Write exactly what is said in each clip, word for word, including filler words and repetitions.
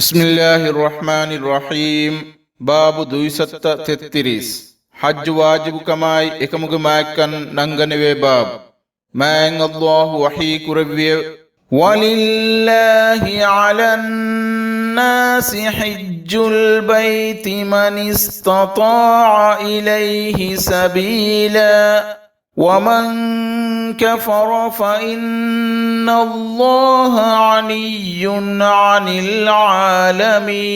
بسم الله الرحمن الرحيم. ބާބު ދުއިސައްތަ ތެއްތިރީސް. ޙައްޖު ވާޖިބުކަމާއި އެކަމުގެ މާތްކަން ނަންގަނެވޭ ބާބު. މާތް ﷲ ވަޙީ ކުރެއްވިއެވެ. ولله على الناس حج البيت من استطاع إليه سبيلا ومن كفر فإن الله غني عن العالمين.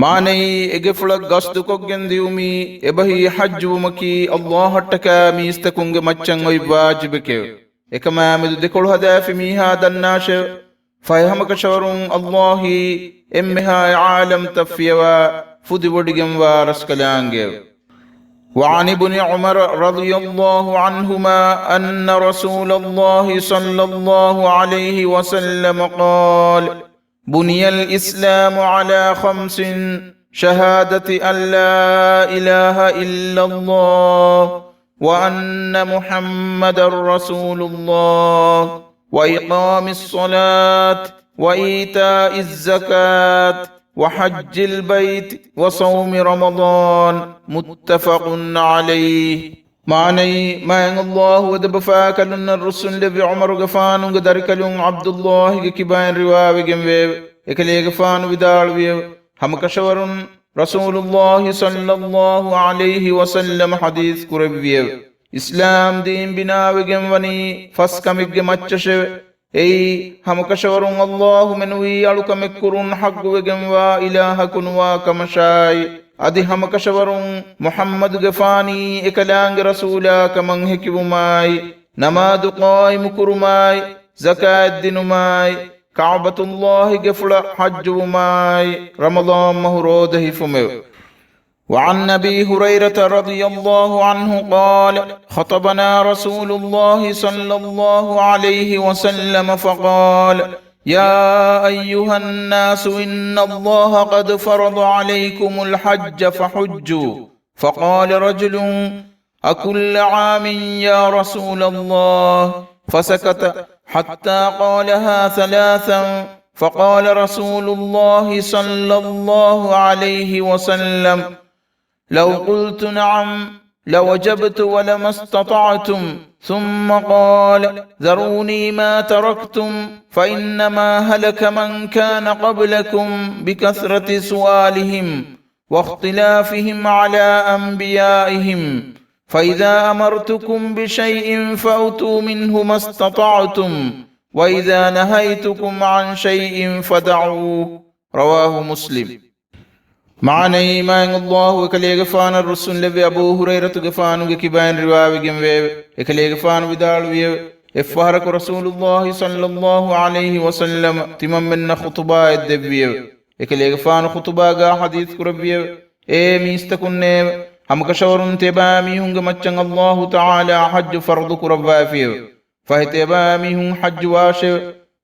މާނައީ، އެގެފުޅަށް ގަސްދުކޮށްގެން ދިއުމީ، އެބަހީ ޙައްޖުވުމަކީ، ﷲ އަށްޓަކާ މީސްތަކުންގެ މައްޗަށް އޮތް ވާޖިބެކެވެ. އެކަމާމެދު ދެކޮޅު ހަދާފި މީހާ ދަންނާށެވެ. ފަހެ ހަމަކަށަވަރުން ﷲ އީ އެންމެހާ އެ ޢާލަމްތައް ފިޔަވާ ފުދިވޮޑިގެންވާ ރަސްކަލާނގެއެވެ. وعن ابن عمر رضي الله عنهما أن رسول الله صلى الله عليه وسلم قال: بني الإسلام على خمس: شهادة أن لا إله إلا الله وأن محمدا رسول الله وإقام الصلاة وإيتاء الزكاة وحج البيت وصوم رمضان، متفق عليه. މާނައީ، މާތް ﷲ އެދެބަފާކަލުންނަށް ރުއްސުންލެއްވި ޢުމަރުގެފާނުގެ ދަރިކަލުން ޢަބްދުﷲގެ ކިބައިން ރިވާވެގެންވެއެވެ. އެކަލޭގެފާނު ވިދާޅުވިއެވެ. ހަމަކަށަވަރުން ރަސޫލުﷲ ޞައްލަﷲ ޢަލައިހި ވަސައްލަމަ ޙަދީޘް ކުރެއްވިއެވެ. އިސްލާމް ދީން ބިނާވެގެންވަނީ ފަސް ކަމެއްގެ މައްޗަށެވެ. އެއީ، ހަމަކަށަވަރުން ﷲ މެނުވީ އަޅުކަމެއް ކުރުން ޙައްޤުވެގެންވާ އިލާހަކު ނުވާ ކަމަށާއި، އަދި ހަމަކަށަވަރުން މުޙައްމަދުގެފާނީ އެކަލާނގެ ރަސޫލާ ކަމަށް ހެކިވުމާއި، ނަމާދު ޤާއިމުކުރުމާއި، ޒަކާތް ދިނުމާއި، ކަޢުބަތުﷲގެ ފުޅަށް ޙައްޖުވުމާއި، ރަމަޟާން މަހު ރޯދަ ހިފުމެވެ. وعن أبي هريرة رضي الله عنه قال: خطبنا رسول الله صلى الله عليه وسلم فقال: يا أيها الناس إن الله قد فرض عليكم الحج فحجوا. فقال رجل: أكل عام يا رسول الله؟ فسكت حتى قالها ثلاثا، فقال رسول الله صلى الله عليه وسلم: لو قلت نعم لوجبت ولما استطعتم. ثم قال: ذروني ما تركتم، فإنما هلك من كان قبلكم بكثرة سؤالهم واختلافهم على أنبيائهم، فإذا أمرتكم بشيء فأتوا منه ما استطعتم، وإذا نهيتكم عن شيء فدعوه. رواه مسلم. މާނައީ، މާތް ﷲ އެކަލޭގެފާނަށް ރުއްސުންލެއްވި އަބޫ ހުރައިރަތުގެފާނުގެ ކިބައިން ރިވާވެގެންވެއެވެ. އެކަލޭގެފާނު ވިދާޅުވިއެވެ. އެއްފަހަރަކު ރަސޫލުﷲ ޞައްލަﷲ ޢަލައިހި ވަސައްލަމަ ތިމަންމެންނަށް ޚުޠުބާއެއް ދެއްވިއެވެ. އެކަލޭގެފާނު ޚުޠުބާގާ ޙަދީޘް ކުރެއްވިއެވެ. އޭ މީސްތަކުންނޭވެ! ހަމަކަށަވަރުން ތިޔަބައިމީހުންގެ މައްޗަށް ﷲ ތަޢާލާ ޙައްޖު ފަރުޟު ކުރައްވާފިއެވެ. ފަހެ ތިޔަބައިމީހުން ޙައްޖުވާށެވެ.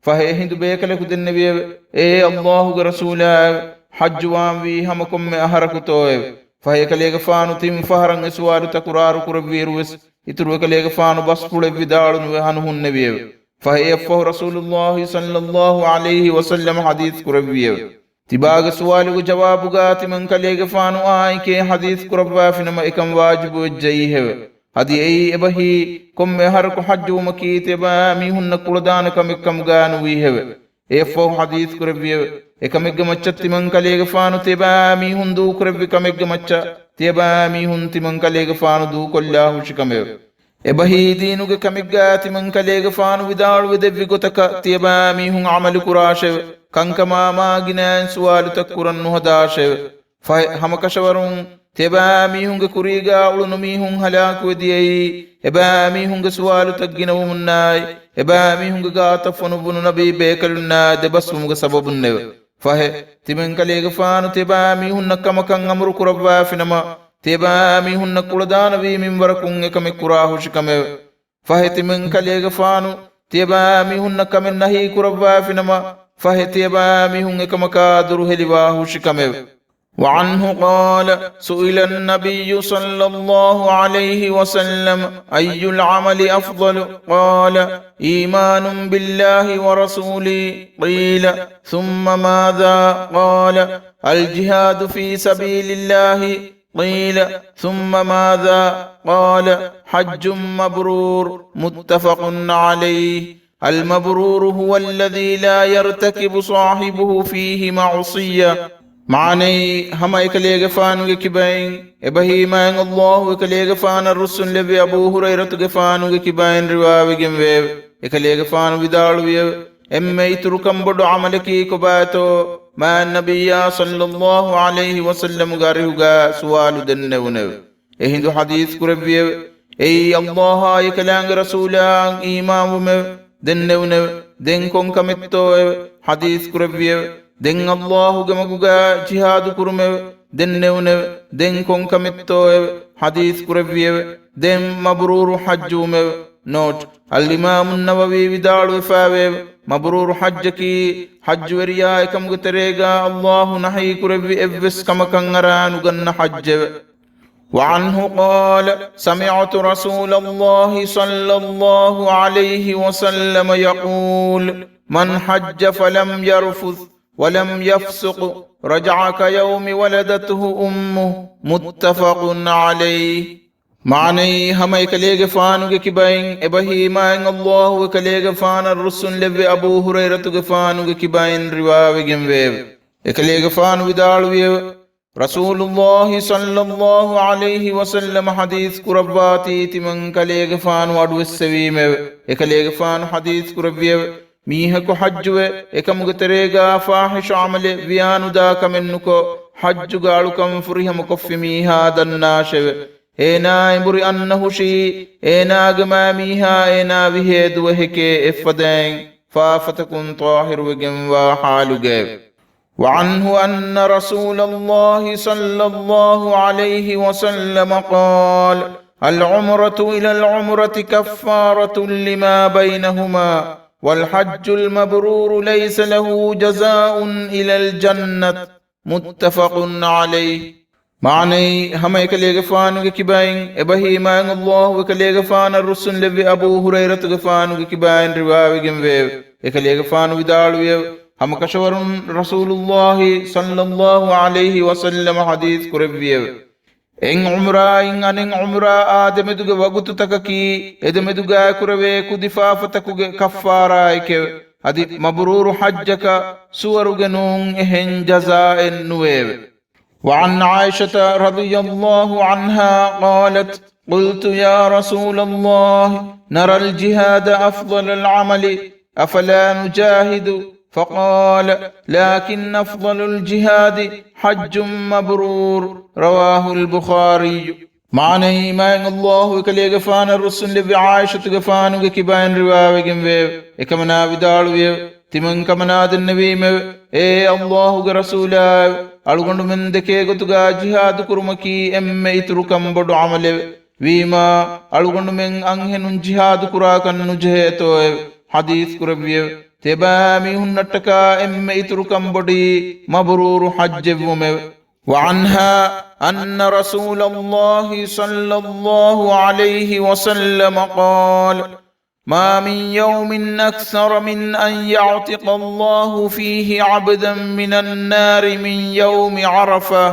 ފަހެ އެހިނދު ބޭކަލަކު ދެންނެވިއެވެ. އޭ ﷲގެ ރަސޫލާއެވެ! ޙައްޖުވާންވީ ހަމަ ކޮންމެ އަހަރަކުތޯއެވެ؟ ފަހެ އެކަލޭގެފާނު ތިން ފަހަރަށް އެ ސުވާލު ތަކުރާރު ކުރެއްވިއިރުވެސް، އިތުރު އެކަލޭގެފާނު ބަސްފުޅެއް ވިދާޅުނުވެ ހަނު ހުންނެވިއެވެ. ފަހެ އެއަށްފަހު ރަސޫލުﷲ ޞައްލަﷲ ޢަލައިހި ވަސައްލަމަ ޙަދީޘް ކުރެއްވިއެވެ. ތިބާގެ ސުވާލުގެ ޖަވާބުގާ ތިމަން ކަލޭގެފާނު އާއެކޭ ޙަދީޘް ކުރައްވާފިނަމަ އެކަން ވާޖިބުވެއްޖައީހެވެ. އަދި އެއީ އެބަހީ، ކޮންމެ އަހަރަކު ޙައްޖުވުމަކީ ތިޔަބައިމީހުންނަށް ކުޅަދާނަ ކަމެއްކަމުގާ ނުވީހެވެ. އެއަށްފަހު ޙަދީޘް ކުރެއްވިއެވެ. އެކަމެއްގެ މައްޗަށް ތިމަން ކަލޭގެފާނު ތިޔަބައިމީހުން ދޫކުރެއްވި ކަމެއްގެ މައްޗަށް ތިޔަބައިމީހުން ތިމަން ކަލޭގެފާނު ދޫކޮށްލާ ހުށިކަމެވެ. އެބަހީ ދީނުގެ ކަމެއްގާ ތިމަން ކަލޭގެފާނު ވިދާޅުވެ ދެއްވި ގޮތަކަށް ތިޔަބައިމީހުން ޢަމަލު ކުރާށެވެ. ކަންކަމާ މާގިނައިން ސުވާލުތައް ކުރަން ނުހަދާށެވެ. ފަހެ ހަމަކަށަވަރުން ތިޔަބައިމީހުންގެ ކުރީގާ އުޅުނު މީހުން ހަލާކުވެ ދިޔައީ، އެބައިމީހުންގެ ސުވާލުތައް ގިނަވުމުންނާއި، އެބައިމީހުންގެ ގާތަށް ފޮނުއްވުނު ނަބީ ބޭކަލުންނާ ދެބަސްވުމުގެ ސަބަބުންނެވެ. ފަހެ، ތިމަން ކަލޭގެފާނު ތިޔަބައިމީހުންނަށް ކަމަކަށް އަމުރު ކުރައްވާފިނަމަ، ތިޔަބައިމީހުންނަށް ކުޅަދާނަވީ މިންވަރަކުން އެކަމެއް ކުރާ ހުށިކަމެވެ. ފަހެ ތިމަން ކަލޭގެފާނު ތިޔަބައިމީހުންނަށް ކަމެއް ނަހީ ކުރައްވާފިނަމަ، ފަހެ ތިޔަބައިމީހުން އެކަމަކާ ދުރުހެލިވާ ހުށިކަމެވެ. وعنه قال: سئل النبي صلى الله عليه وسلم: أي العمل أفضل؟ قال: إيمان بالله ورسوله. قيل: ثم ماذا؟ قال: الجهاد في سبيل الله. قيل: ثم ماذا؟ قال: حج مبرور. متفق عليه. المبرور هو الذي لا يرتكب صاحبه فيه معصية. މާނައީ، ހަމަ އެކަލޭގެފާނުގެ ކިބައިން އެބަހީމާއިން ﷲ އެކަލޭގެފާނަށް ރުއްސުންލެއްވި އަބޫ ހުރައިރަތުގެފާނުގެ ކިބައިން ރިވާވެގެންވެއެވެ. އެކަލޭގެފާނު ވިދާޅުވިއެވެ. އެންމެ އިތުރުކަން ބޮޑު ޢަމަލަކީ ކޮބާތޯ؟ މާތް ނަބިއްޔާ ޞައްލައްލާހު ޢަލައިހި ވަސައްލަމުގެ އަރިހުގަ ސުވާލު ދެންނެވުނެވެ. އެހިނދު ޙަދީޘް ކުރެއްވިއެވެ. އެއީ ﷲ އާއި އެކަލާނގެ ރަސޫލާއަށް އީމާންވުމެވެ. ދެންނެވުނެވެ. ދެން ކޮން ކަމެއްތޯއެވެ؟ ޙަދީޘް ކުރެއްވިއެވެ. ދެން ﷲ ގެ މަގުގަ ޖިހާދު ކުރުމެވެ. ދެންނެވުނެވެ. ދެން ކޮން ކަމެއްތޯއެވެ؟ ޙަދީޘް ކުރެއްވިއެވެ. ދެން މަބްރޫރު ޙައްޖުވުމެވެ. ނޯޓް، އަލްއިމާމު ނަވަވީ ވިދާޅުވެފައިވެއެވެ. މަބްރޫރު ޙައްޖަކީ، ޙައްޖުވެރިޔާ އެކަމުގެ ތެރޭގަ ﷲ ނަހީ ކުރެއްވި އެއްވެސް ކަމަކަށް އަރާ ނުގަންނަ ޙައްޖެވެ. وعنه قال: سمعت رسول الله صلى الله عليه وسلم يقول: من حج فلم يرفث ولم يفسق رجع كيوم ولدته أمه. متفق عليه. މާނައީ، ހަމަ އެކަލޭގެފާނުގެ ކިބައިން އެބަހީމާއިން ﷲ އެކަލޭގެފާނަށް ރުއްސުންލެއްވި އަބޫ ހުރައިރަތުގެފާނުގެ ކިބައިން ރިވާވެގެންވެއެވެ. އެކަލޭގެފާނު ވިދާޅުވިއެވެ. ރަސޫލުﷲ ޞައްލައްލާހު ޢަލައިހި ވަސައްލަމަ ޙަދީޘް ކުރައްވާތީ ތިމަން ކަލޭގެފާނު އަޑުއެއްސެވީމެވެ. އެކަލޭގެފާނު ޙަދީޘް ކުރެއްވިއެވެ. މީހަކު ޙައްޖުވެ، އެކަމުގެ ތެރޭގަ ފާޙިޝް ޢަމަލެއް ވިޔާނުދާ ކަމެއްނުކޮށް، ޙައްޖުގެ އަޅުކަން ފުރިހަމަކޮށްފި މީހާ ދަންނާށެވެ. އޭނާ އެނބުރި އަންނަ ހުށީ، އޭނާގެ މާމީހާ އޭނާ ވިހޭ ދުވަހެކޭ އެއްފަދައިން ފާފަތަކުން ޠާހިރުވެގެންވާ ޙާލުގައެވެ. وعنه أن رسول الله صلى الله عليه وسلم قال: العمرة إلى العمرة كفارة لما بينهما، والحج المبرور ليس له جزاء إلا الجنة. متفق عليه. މާނައީ، ހަމަ އެކަލޭގެފާނުގެ ކިބައިން އެބަހީމާއިން ﷲ އެކަލޭގެފާނަށް ރުއްސުންލެއްވި އަބޫ ހުރައިރަތުގެފާނުގެ ކިބައިން ރިވާވެގެންވެއެވެ. އެކަލޭގެފާނު ވިދާޅުވިއެވެ. ހަމަކަށަވަރުން ރަސޫލުﷲ ޞައްލައްލާހު ޢަލައިހި ވަސައްލަމަ ޙަދީޘް ކުރެއްވިއެވެ. އެއް ޢުމްރާއިން އަނެއް ޢުމްރާއާ ދެމެދުގެ ވަގުތުތަކަކީ، އެދެމެދުގައި ކުރެވޭ ކުދި ފާފަތަކުގެ ކައްފާރާއެކެވެ. އަދި މަބްރޫރު ޙައްޖަކަށް ސުވަރުގެ ނޫން އެހެން ޖަޒާއެއް ނުވެއެވެ. وعن عائشة رضي الله عنها قالت: قلت يا رسول الله، نرى الجهاد أفضل العمل، أفلا نجاهد؟ فقال: لكن أفضل الجهاد حج مبرور. رواه البخاري. މާނައީ، މާތް ﷲ އެކަލޭގެފާނަށް ރުއްސުންލެއްވި ޢާއިޝަތުގެފާނުގެ ކިބައިން ރިވާވެގެންވެއެވެ. އެކަމަނާ ވިދާޅުވިއެވެ. ތިމަންކަމަނާ ދެންނެވީމެވެ. އޭ ﷲ ގެ ރަސޫލާއެވެ! އަޅުގަނޑުމެން ދެކޭ ގޮތުގަ ޖިހާދު ކުރުމަކީ އެންމެ އިތުރުކަން ބޮޑު ޢަމަލެވެ. ވީމާ، އަޅުގަނޑުމެން އަންހެނުން ޖިހާދު ކުރާކަށް ނުޖެހޭތޯއެވެ؟ ޙަދީޘް ކުރެއްވިއެވެ. ތިޔަބައިމީހުންނަށްޓަކާ އެންމެ އިތުރުކަން ބޮޑީ މަބްރޫރު ޙައްޖެއްވުމެވެ. وعنها أن رسول الله صلى الله عليه وسلم قال: ما من يوم أكثر من أن يعتق الله فيه عبدا من النار من يوم عرفة.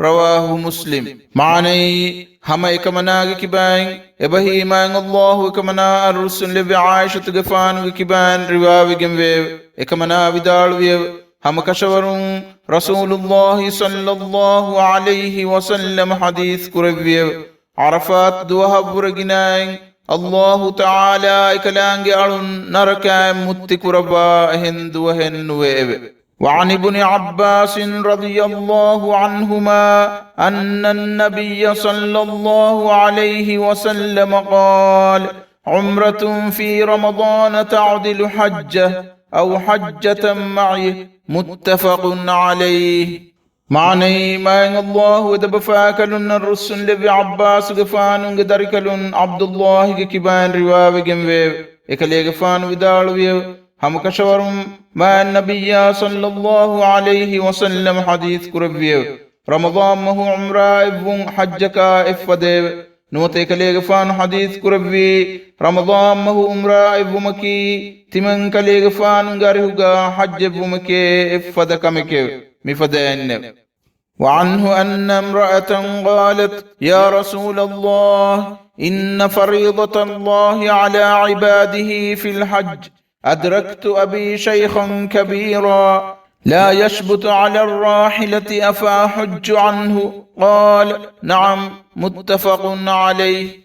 رواه مسلم. މާނައީ، ހަމަ އެކަމަނާގެ ކިބައިން އެބަހީމާއިން ﷲ އެކަމަނާއަށް ރުއްސުންލެއްވި ޢާއިޝަތުގެފާނުގެ ކިބައިން ރިވާވެގެންވެއެވެ. އެކަމަނާ ވިދާޅުވިއެވެ. ހަމަކަށަވަރުން ރަސޫލުﷲ ޞައްލައްލާހު ޢަލައިހި ވަސައްލަމަ ޙަދީޘް ކުރެއްވިއެވެ. ޢަރަފާތު ދުވަހަށްވުރެ ގިނައިން ﷲ ތަޢާލާ އެކަލާނގެ އަޅުން ނަރަކައިން މުއްތި ކުރައްވާ އެހެން ދުވަހެއް ނުވެއެވެ. وعن ابن عباس رضي الله عنهما أن النبي صلى الله عليه وسلم قال: عمرة في رمضان تعدل حجة أو حجة معي. متفق عليه. މާނައީ، މާތް ﷲ އެދެބަފާކަލުންނަށް ރުއްސުންލެއްވި ޢައްބާސުގެފާނުގެ ދަރިކަލުން ޢަބްދުﷲގެ ކިބައިން ރިވާވެގެންވެއެވެ. އެކަލޭގެފާނު ވިދާޅުވިއެވެ. ހަމަކަށަވަރުން މާތް ނަބިއްޔާ ޞައްލައްލާހު ޢަލައިހި ވަސައްލަމަ ޙަދީޘް ކުރެއްވިއެވެ. ރަމަޟާން މަހު ޢުމްރާ އެއްވުން ޙައްޖަކާ އެއްފަދައެވެ. ނުވަތަ އެކަލޭގެފާނު ޙަދީޘް ކުރެއްވީ، ރަމަޟާން މަހު ޢުމްރާ އެއްވުމަކީ، ތިމަން ކަލޭގެފާނުގެ އަރިހުގަ ޙައްޖެއްވުމެކޭ އެއްފަދަ ކަމެކެވެ. މިފަދައިންނެވެ. وعنه أن امرأة قالت: يا رسول الله، إن فريضة الله على عباده في الحج، أدركت أبي شيخا كبيرا لا يشبت على الراحلة، أفأحج عنه؟ قال: نعم، متفق عليه.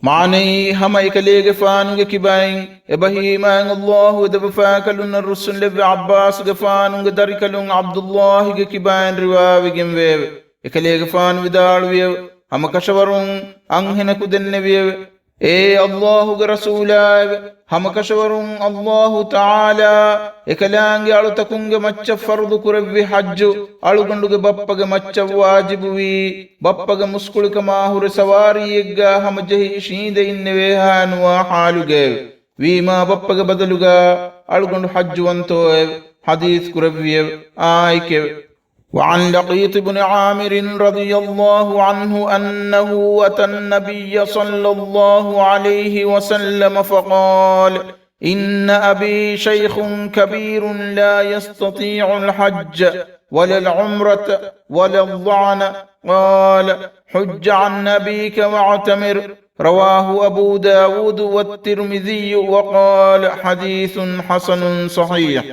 މާނައީ، ހަމަ އެކަލޭގެފާނުގެ ކިބައިން އެބަހީ މާތް ﷲ އެދެބަފާކަލުންނަށް ރުއްސުންލެއްވި ޢައްބާސްގެފާނުގެ ދަރިކަލުން ޢަބްދުﷲގެ ކިބައިން ރިވާވެގެންވެއެވެ. އެކަލޭގެފާނު ވިދާޅުވިއެވެ. ހަމަކަށަވަރުން އަންހެނަކު ދެންނެވިއެވެ. އޭ ﷲގެ ރަސޫލާއެވެ! ހަމަކަށަވަރުން ﷲ ތަޢާލާ އެކަލާނގެ އަޅުތަކުންގެ މައްޗަށް ފަރުޟު ކުރެއްވި ޙައްޖު އަޅުގަނޑުގެ ބައްޕަގެ މައްޗަށް ވާޖިބުވީ، ބައްޕަގެ މުސްކުޅިކަމާ ހުރެ ސަވާރީއެއްގާ ހަމަޖެހި ޝީނދެ އިންނެވޭހާ ނުވާ ޙާލުގައެވެ. ވީމާ ބައްޕަގެ ބަދަލުގަ އަޅުގަނޑު ޙައްޖުވަންތޯއެވެ. ޙަދީޘް ކުރެއްވިއެވެ. އާއެކެވެ. وعن لقيط بن عامر رضي الله عنه أنه أتى النبي صلى الله عليه وسلم فقال: إن أبي شيخ كبير لا يستطيع الحج ولا العمرة ولا الضعن. قال: حج عن أبيك واعتمر. رواه أبو داود والترمذي وقال: حديث حسن صحيح.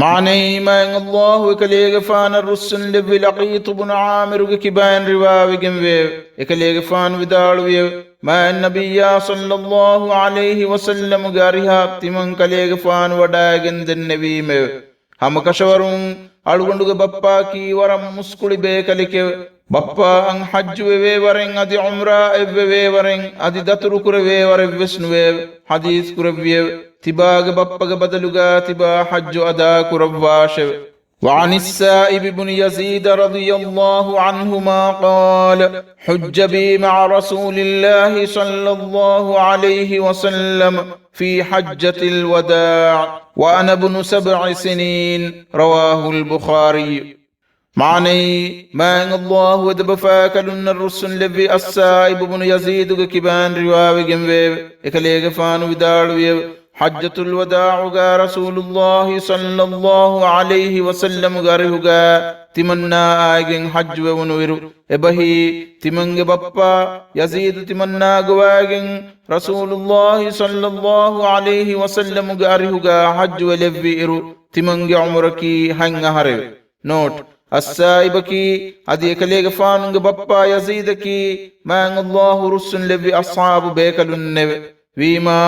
މާނައީ، މާތް ﷲ އެކަލޭގެފާނަށް ރުއްސުންލެއްވި ލަޤީޠު ބުނު ޢާމިރުގެ ކިބައިން ރިވާވެގެންވެއެވެ. އެކަލޭގެފާނު ވިދާޅުވިއެވެ. މާތް ނަބިއްޔާ ޞައްލައްލާހު ޢަލައިހި ވަސައްލަމުގެ އަރިހަށް ތިމަން ކަލޭގެފާނު ވަޑައިގެން ދެންނެވީމެވެ. ހަމަކަށަވަރުން އަޅުގަނޑުގެ ބައްޕައަކީ ވަރަށް މުސްކުޅި ބޭކަލެކެވެ. ބައްޕައަށް ޙައްޖުވެވޭ ވަރެއް އަދި ޢުމްރާ އެއްވެވޭ ވަރެއް އަދި ދަތުރުކުރެވޭ ވަރެއްވެސް ނުވެއެވެ. ޙަދީޘް ކުރެއްވިއެވެ. ތިބާގެ ބައްޕަގެ ބަދަލުގަ ތިބާ ޙައްޖު އަދާކުރައްވާށެވެ. وعن السائب بن يزيد رضي الله عنهما قال: حج بي مع رسول الله صلى الله عليه وسلم في حجة الوداع وأنا ابن سبع سنين. رواه البخاري. މާނައީ، މާތް ﷲ އެދެބަފާކަލުންނަށް ރުއްސުންލެއްވި އައްސާއިބު ބުނު ޔަޒީދުގެ ކިބައިން ރިވާވެގެންވެއެވެ. އެކަލޭގެފާނު ވިދާޅުވިއެވެ. ޙައްޖަތުލް ވަދާޢުގަ ރަސޫލުﷲ ޞައްލައްލާހު ޢަލައިހި ވަސައްލަމުގެ އަރިހުގަ ތިމަންނާ އައިގެން ޙައްޖުވެވުނުއިރު، އެބަހީ، ތިމަންގެ ބައްޕަ ޔަޒީދު ތިމަންނާ ގޮވައިގެން ރަސޫލުﷲ ޞައްލައްލާހު ޢަލައިހި ވަސައްލަމުގެ އަރިހުގަ ޙައްޖުވެލެއްވި އިރު، ތިމަންގެ ޢުމުރަކީ ހަތް އަހަރެވެ. ނޯޓް، އައްސާއިބަކީ އަދި އެކަލޭގެފާނުގެ ބައްޕަ ޔަޒީދަކީ މާތް ﷲ ރުއްސުންލެއްވި އަޞްޙާބު ބޭކަލުންނެވެ. ވީމާ،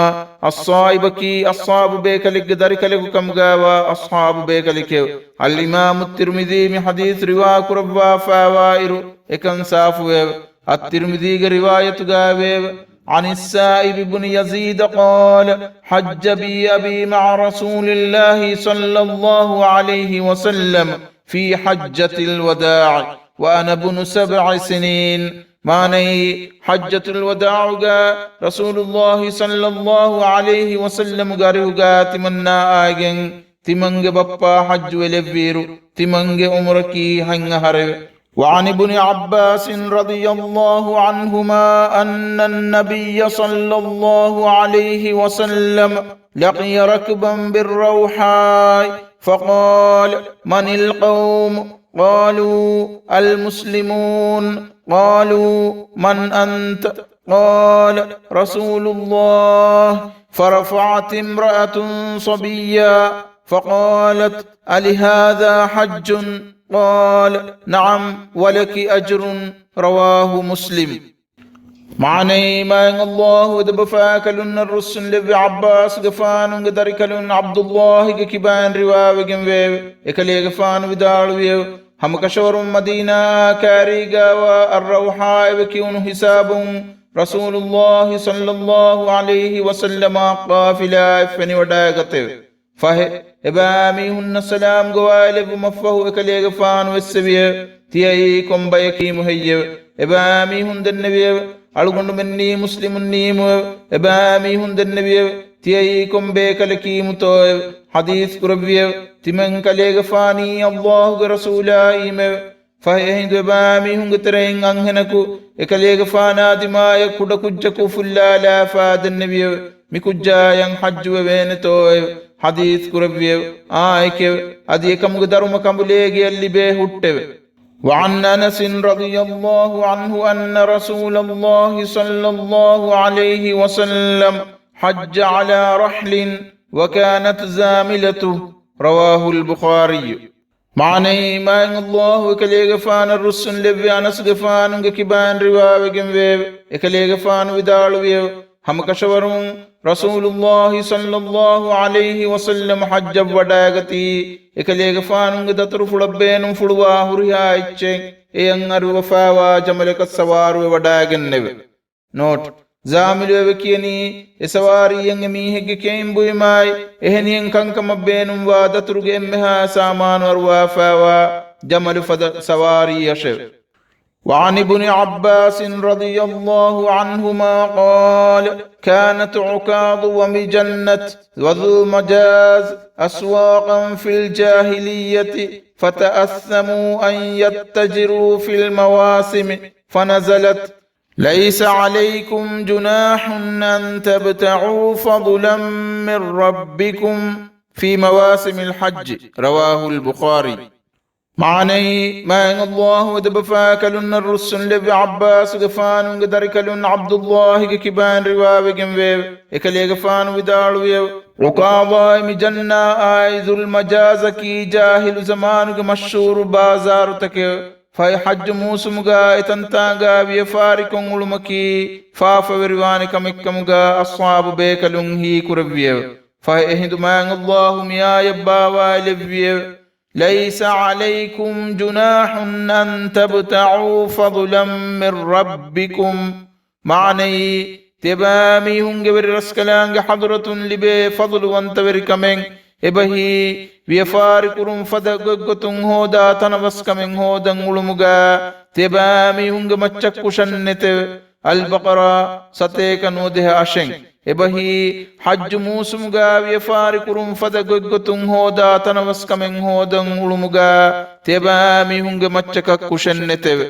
އައްސާއިބަކީ އަޞްޙާބު ބޭކަލެއްގެ ދަރިކަލެކު ކަމުގައިވާ އަޞްޙާބު ބޭކަލެކެވެ. އަލްއިމާމު ތިރްމިޒީ މި ޙަދީޘް ރިވާ ކުރައްވާފައިވާ އިރު، އެކަން ސާފުވެއެވެ. އައްތިރްމިޒީގެ ރިވާޔަތުގައިވެއެވެ. عن السائب بن يزيد قال: حج بي أبي مع رسول الله صلى الله عليه وسلم في حجة الوداع وأنا ابن سبع سنين. މާނައީ، ޙައްޖަތުލް ވަދާޢުގަ ރަސޫލުﷲ ޞައްލައްލާހު ޢަލައިހި ވަސައްލަމުގެ އަރިހުގަ ތިމަންނާ އައިގެން ތިމަންގެ ބައްޕަ ޙައްޖުވެލެއްވިއިރު، ތިމަންގެ ޢުމުރަކީ ހަތް އަހަރެވެ. وعن ابن عباس رضي الله عنهما أن النبي صلى الله عليه وسلم لقي ركبا بالروحاء فقال: من القوم؟ قالوا: المسلمون. قالوا: من أنت؟ قال: رسول الله. فرفعت امرأة صبيا فقالت: ألهذا حج؟ قال: نعم، ولك أجر. رواه مسلم. މާނައީ، މާތް ﷲ އެދެބަފާކަލުންނަށް ރުއްސުންލެއްވި ޢައްބާސްގެފާނުގެ ދަރިކަލުން ޢަބްދުﷲގެ ކިބައިން ރިވާވެގެންވެއެވެ. އެކަލޭގެފާނު ވިދާޅުވިއެވެ. ހަމަކަށަވަރުން މަދީނާއާ ކާރީގާވާ އައްރައުޙާއެވެ ކިޔުނު ހިސާބުން ރަސޫލުﷲ ޞައްލައްލާހު ޢަލައިހި ވަސައްލަމާ ޤާފިލާއެއް ފެނިވަޑައިގަތެވެ. ފަހެ، އެބައިމީހުންނަށް ސަލާމް ގޮވާލެއްވުމަށްފަހު އެކަލޭގެފާނު އެއްސެވިއެވެ. ތިޔައީ ކޮން ބަޔަކީމު ހެއްޔެވެ؟ އެބައިމީހުން ދެންނެވިއެވެ. އަޅުގަނޑުމެންނީ މުސްލިމުންނީމުއެވެ. އެބައިމީހުން ދެންނެވިއެވެ. ތިޔައީ ކޮން ބޭކަލަކީމުތޯއެވެ؟ ޙަދީޘް ކުރެއްވިއެވެ. ތިމަން ކަލޭގެފާނީ ﷲގެ ރަސޫލާއީމެވެ. ފަހެ އެހިނދު އެބައިމީހުންގެ ތެރެއިން އަންހެނަކު އެކަލޭގެފާނާ ދިމާޔަށް ކުޑަކުއްޖަކު ފުއްލާލާފާ ދެންނެވިއެވެ. މިކުއްޖާޔަށް ޙައްޖުވެވޭނެތޯއެވެ؟ ޙަދީޘް ކުރެއްވިއެވެ. އާއެކެވެ. އަދި އެކަމުގެ ދަރުމަ ކަނބުލޭގެއަށް ލިބޭ ހުއްޓެވެ. وعن أنس رضي الله عنه أن رسول الله صلى الله عليه وسلم حج على رحل وكانت زاملته. رواه البخاري. މާނައީ، މާތް ﷲ އެކަލޭގެފާނަށް ރުއްސުން ލެއްވި އަނަސްގެފާނުގެ ކިބައިން ރިވާވެގެންވެއެވެ. އެކަލޭގެފާނު ވިދާޅުވިއެވެ. ހަމަކަށަވަރުން ރަސޫލުﷲ ޞައްލަﷲ ޢަލައިހި ވަސައްލަމަ ޙައްޖަށް ވަޑައިގަތީ، އެކަލޭގެފާނުގެ ދަތުރުފުޅަށް ބޭނުންފުޅުވާ ހުރިހާ އެއްޗެއް އެޔަށް އަރުވަފާވާ ޖަމަލަކަށް ސަވާރުވެ ވަޑައިގެންނެވެ. ނޯޓް، ޒާމިލު އެވެ ކިޔަނީ، އެ ސަވާރީއަށް އެ މީހެއްގެ ކެއިން ބުއިމާއި، އެހެނިހެން ކަންކަމަށް ބޭނުންވާ ދަތުރުގެ އެންމެހާ ސާމާނު އަރުވާފާވާ ޖަމަލު ފަދަ ސަވާރީއަށެވެ. وعن ابن عباس رضي الله عنهما قال: كانت عكاظ ومجنة وذو المجاز أسواقا في الجاهلية فتأثموا أن يتجروا في المواسم فنزلت: ليس عليكم جناح أن تبتغوا فضلا من ربكم في مواسم الحج. رواه البخاري. މާނައީ، މާތް ﷲ އެދެބަފާކަލުންނަށް ރުއްސުން ލެއްވި ޢައްބާސްގެފާނުގެ ދަރިކަލުން ޢަބްދުﷲގެ ކިބައިން ރިވާވެގެންވެއެވެ. އެކަލޭގެފާނު ވިދާޅުވިއެވެ. ޢުކާޟާއި މިޖަންނާއާއި ޛުލްމަޖާޒަކީ ޖާހިލު ޒަމާނުގެ މަޝްހޫރު ބާޒާރުތަކެވެ. ފަހެ ޙައްޖު މޫސުމުގާ އެތަންތާނގާ ވިޔަފާރިކޮށް އުޅުމަކީ ފާފަވެރިވާނެ ކަމެއްކަމުގާ އަޞްޙާބު ބޭކަލުން ހީކުރެއްވިއެވެ. ފަހެ އެހިނދު މާތް ﷲ މިއާޔަތް ބާވާލެއްވިއެވެ. ليس عليكم جناح أن تبتغوا فضلا من ربكم. މާނައީ، ތިޔަބައިމީހުންގެ ވެރި ރަސްކަލާނގެ ޙަޟުރަތުން ލިބޭ ފަޟުލުވަންތަވެރިކަމެއް އެބަހީ، ވިޔަފާރިކުރުން ފަދަ ގޮތްގޮތުން ހޯދާ ތަނަވަސްކަމެއް ހޯދަން އުޅުމުގާ ތިޔަބައިމީހުންގެ މައްޗަށް ކުށެއް ނެތެވެ. އަލްބަޤަރާ ސަތޭކަ ނުވަދިހަ އަށެއް. އެބަހީ، ޙައްޖު މޫސުމުގާ ވިޔަފާރިކުރުން ފަދަ ގޮތްގޮތުން ހޯދާ ތަނަވަސްކަމެއް ހޯދަން އުޅުމުގާ ތިޔަބައިމީހުންގެ މައްޗަކަށް ކުށެއް ނެތެވެ.